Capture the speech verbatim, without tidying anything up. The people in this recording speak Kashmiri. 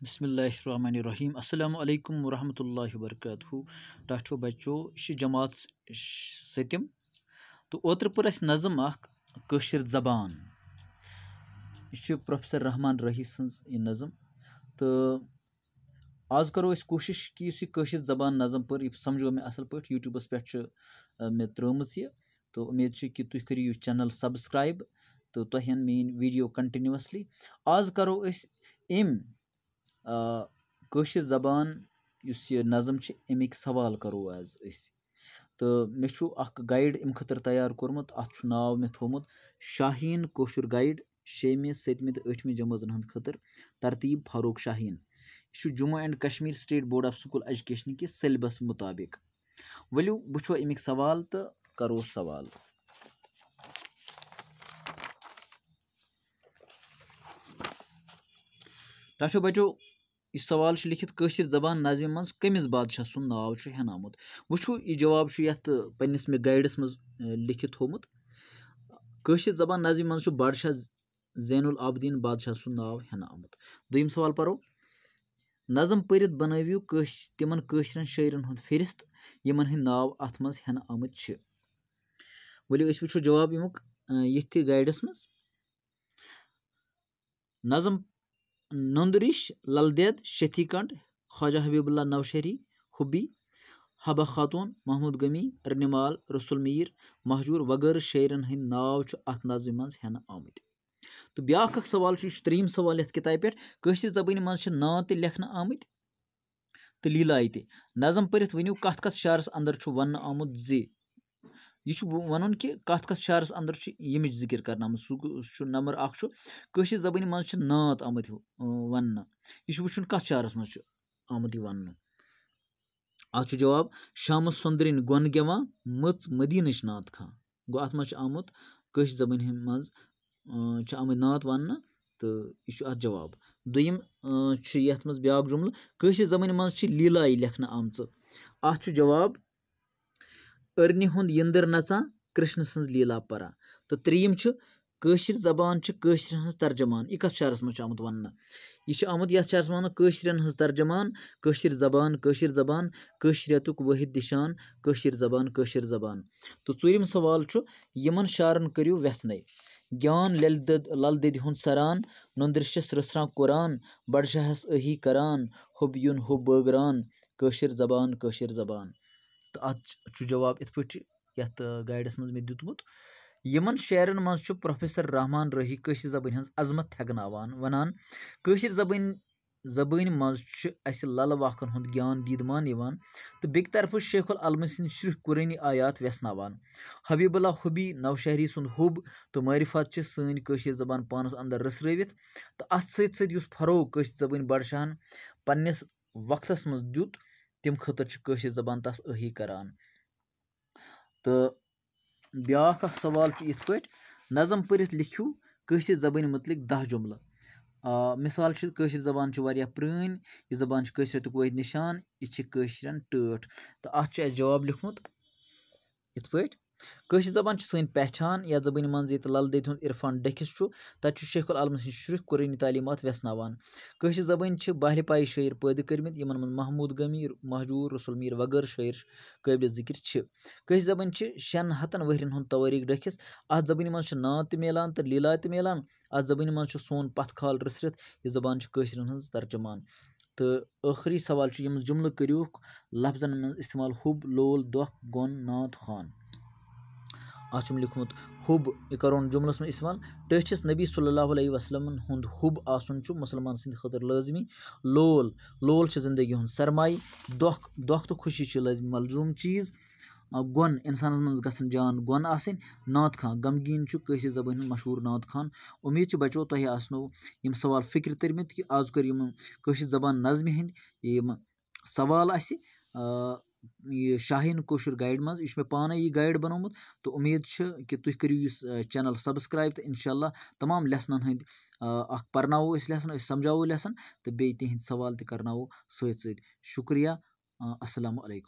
بسم اللہ الرحمن الرحیم۔ السلام علیکم ورحمۃ اللہ وبرکاتہ۔ ٹاٹھو بچو، یہِ چھِ جماعت ش-، سٔتِم۔ تہٕ اوترٕ پٔر اَسہِ نظم اکھ، کٲشِر زبان۔ یہِ چھِ پروفیسر رحمان رٲہی سٕنٛز یہِ نظم۔ تہٕ آز کرو أسۍ کوٗشِش کہِ یُس یہِ کٲشِر زبان نظم پٔر، یہِ سمجھو مےٚ اَصٕل پٲٹھۍ۔ YouTubeس پٮ۪ٹھ چھِ، آ، مےٚ ترٲومٕژ یہِ۔ تہٕ اُمید چھِ کہِ تُہۍ کٔرِو یہِ channel subscribe تہٕ تۄہہِ یِن میٛٲنۍ video continuously۔ آز کرو أسۍ أمۍ، آ، کٲشِر زبان یُس یہِ نظم چھِ، اَمِکۍ سوال کرو آز أسۍ۔ تہٕ مےٚ چھُ اکھ guide اَمہِ خٲطرٕ تیار کوٚرمُت، اَتھ چھُ ناو مےٚ تھوٚومُت شاہیٖن کٲشُر guide شیٚیِمہِ، سٔتمہِ تہٕ ٲٹھمہِ جمٲژن ہٕنٛدِ خٲطرٕ، ترتیٖب فاروق شاہیٖن۔ یہِ چھُ Jammu and Kashmir State Board of School Education کِس syllabus مُطابِق۔ ؤلِو وٕچھو اَمِکۍ سوال تہٕ کرو سوال۔ ٹاٹھو بچو، یہِ سوال چھُ لیٚکھِتھ، کٲشِر زبان نظمہِ منٛز کٔمِس بادشاہ سُنٛد ناو چھُ ہٮ۪نہٕ آمُت؟ وٕچھِو، یہِ جواب چھُ یَتھ، تہٕ، پنٛنِس مےٚ guideس منٛز، اَ، لیٚکھِتھ تھوٚومُت۔ کٲشِر زبان نظمہِ منٛز چھُ بادشاہ زین العابدین بادشاہ سُنٛد ناو ہٮ۪نہٕ آمُت۔ دوٚیِم سوال پَرو، نظم پٔرِتھ بنٲوِو کٲش-، تِمن کٲشرٮ۪ن شٲعرن ہُنٛد فہرست، یِمن ہٕنٛدۍ ناو اَتھ منٛز ہٮ۪نہٕ آمٕتۍ چھِ۔ ؤلِو أسۍ وٕچھو جواب اَمیُک، اَ، ییٚتھۍ تہِ guideس منٛز۔ نظم نُندٕ ریش، لل دٮ۪د، شیتھی کنڈ، خواجہ حبیب اللہ نوشہری، حبی، حبہ خاتون، محمود گمی، رنمال، رسول میر، مہجور وغٲرٕ شٲعرن ہٕنٛدۍ ناو چھُ اتھ نظمہِ منٛز ہٮ۪نہٕ آمٕتۍ۔ تہٕ بیٛاکھ اکھ سوال چھُ، یہِ چھُ ترٛیٚیِم سوال یتھ کِتابہِ پٮ۪ٹھ، کٲشرِ زبٲنۍ منٛز چھِ نعتہٕ لیکھنہٕ آمٕتۍ تہٕ لیلایہِ تہِ۔ نظم پٔرِتھ ؤنِو، کتھ کتھ شعرس اندر چھُ وننہٕ آمُت زِ، یہِ چھُ وَ-، وَنُن کہِ کَتھ کَتھ شعرَس اَندَر چھُ ییٚمِچ ذِکِر کَرنہٕ آمٕژ۔ سُہ گوٚو، سُہ چھُ نمبر اَکھ چھُ، کٲشِر زبٲنۍ منٛز چھِ نعت آمٕتۍ، اۭں، وَننہٕ۔ یہِ چھُ وٕچھُن کَتھ شعرَس منٛز چھُ آمُت یہِ وَننہٕ۔ اَتھ چھُ جواب، شامہٕ سۄندرِنۍ گۄن گٮ۪وان، مٔژ مدیٖنٕچ نعت خان۔ گوٚو، اَتھ منٛز چھُ آمُت کٲشِر زبٲنۍ ہِنٛدۍ منٛز، اۭں، چھِ آمٕتۍ نعت وَننہٕ، تہٕ یہِ چھُ اَتھ جواب۔ دوٚیِم، اۭں، چھُ یَتھ منٛز بیٛاکھ جملہٕ، کٲشِر زبٲنۍ منٛز چھِ لیٖلایہِ لیکھنہٕ آمژٕ۔ اَتھ چھُ جواب، أرنہِ ہُنٛد یِندٕر نژان، کرٛشنہٕ سٕنٛز لیٖلا پران۔ تہٕ ترٛیٚیِم چھُ، کٲشِر زبان چھِ کٲشرٮ۪ن ہٕنٛز ترجمان۔ یہِ کَتھ شعرَس منٛز چھُ آمُت وَننہٕ؟ یہِ چھُ آمُت یَتھ شعرَس منٛز وَننہٕ، کٲشرٮ۪ن ہٕنٛز ترجمان، کٲشِر زبان، کٲشِر زبان، کٲشرِیَتُک وٲحد نِشان، کٲشِر زبان، کٲشِر زبان۔ تہٕ ژوٗرِم سوال چھُ، یِمَن شعرَن کٔرِو وٮ۪ژھنَے۔ گیان لَلہِ دٔد-، لَل دٔدِ ہُنٛد سَران، نُندرِشَس رٕژھران قرآن، بَڈشاہَس ٲہی کران، ہُب یُن ہُب بٲگران، کٲشِر زبان، کٲشِر زبان۔ تہٕ اَتھ چھُ جواب یِتھ پٲٹھۍ یَتھ، آ، guideس منٛز مےٚ دیُتمُت۔ یِمَن شعرَن منٛز چھُ پروفیسر رحمان رٲہی کٲشِر زبٲنۍ ہٕنٛز عظمت تھٮ۪کناوان، وَنان، کٲشِر زبٲنۍ، زبٲنۍ منٛز چھُ اَسہِ لَلہٕ واکھَن ہُنٛد گیان دیٖدمان یِوان تہٕ بیٚکہِ طرفہٕ شیخ العالمہٕ سٕنٛدۍ شرٛوکھۍ قرٲنی آیات وٮ۪ژھناوان۔ حبیب اللہ حبی نوشہری سُنٛد حُب تہٕ معرفت چھِ سٲنۍ کٲشِر زبان پانَس اَندَر رٔژھرٲوِتھ، تہٕ اَتھ سۭتۍ سۭتۍ یُس فروغ کٲشِر زبٲنۍ بَڈشاہَن پنٛنِس وقتَس منٛز دیُت، تَمہِ خٲطرٕ چھِ کٲشِر زبان تَس ٲہی کران۔ تہٕ بیٛاکھ اکھ سوال چھُ یِتھ پٲٹھۍ، نظم پٔرِتھ لیکھِو کٲشِر زبٲنۍ مُتعلِق دَہ جملہٕ۔ آ، مثال چھِ، کٲشِر زبان چھِ واریاہ پرٛٲنۍ، یہِ زبان چھِ کٲشرِیَتُک وٲحد نِشان، یہِ چھِ کٲشرٮ۪ن ٹٲٹھ۔ تہٕ اَتھ چھُ اَسہِ جواب لیوٚکھمُت یِتھ پٲٹھۍ، کٲشِر زبان چھِ سٲنۍ پہچان، یَتھ زبٲنۍ منٛز ییٚتہِ لل دٮ۪دِ ہُنٛد عرفان ڈٔکھِس چھُ، تَتہِ چھُ شیخ العالمہٕ سٕنٛدۍ شرٛوکھۍ قرٲنی تعلیٖمات وٮ۪ژھناوان۔ کٲشِر زبٲنۍ چھِ باہلہِ پایہِ شٲعر پٲدٕ کٔرمٕتۍ، یِمَن منٛز محمود گمی، مہجور، رسول میٖر وغٲرٕ شٲعر چھِ قٲبلِ ذِکِر چھِ۔ کٲشِر زبٲنۍ چھِ شٮ۪ن ہَتَن ؤہرٮ۪ن ہُنٛد توٲریٖخ ڈٔکھِس۔ اَتھ زبٲنۍ منٛز چھِ نعت تہِ میلان تہٕ لیٖلا تہِ میلان۔ اَتھ زبٲنۍ منٛز چھُ سون پَتھ کھال رٔژھرِتھ۔ یہِ زبان چھِ کٲشرٮ۪ن ہٕنٛز ترجمان۔ تہٕ ٲخری سوال چھُ، یِم جملہٕ کٔرِوکھ لفظن منٛز استعمال، حُب، لول، دۄکھ، گۄن، نعت، خان۔ اَتھ چھُم لیوٚکھمُت حُب، یہِ کَرون جملس منٛز استعمال۔ ٹٲٹھِس نبی صلی اللہ علیہ وسلمن ہُنٛد حُب آسُن چھُ مُسلمان سٕنٛدِ خٲطرٕ لٲزمی۔ لول، لول چھِ زندگی ہُنٛد سرمایہِ۔ دۄکھ، دۄکھ تہٕ خوشی چھِ لٲزمی ملزوم چیٖز۔ آ، گۄن، اِنسانَس منٛز گژھن جان گۄن آسٕنۍ۔ نعت خان، غمگیٖن چھُ کٲشِر زبٲنۍ ہُنٛد مشہوٗر نعت خان۔ اُمید چھِ بچو تۄہہِ آسنو یِم سوال فِکرِ تٔرمٕتۍ کہِ آز کٔر یِم کٲشِر زبان نظمہِ ہٕنٛدۍ یِم سوال اَسہِ، آ، یہِ شاہیٖن کٲشُر guide منٛز۔ یہِ چھُ مےٚ پانَے یہِ guide بنوومُت، تہٕ اُمید چھِ کہِ تُہۍ کٔرِو یُس، آ، channel subscribe، تہٕ اِنشاء اللہ تمام lessonن ہٕنٛدۍ، آ، اَکھ پَرناوو أسۍ lesson، أسۍ سَمجھاوو lesson، تہٕ بیٚیہِ تِہِنٛدۍ سوال تہِ کَرناوو سۭتۍ سۭتۍ۔ شُکریہ، آ، السلام علیکم۔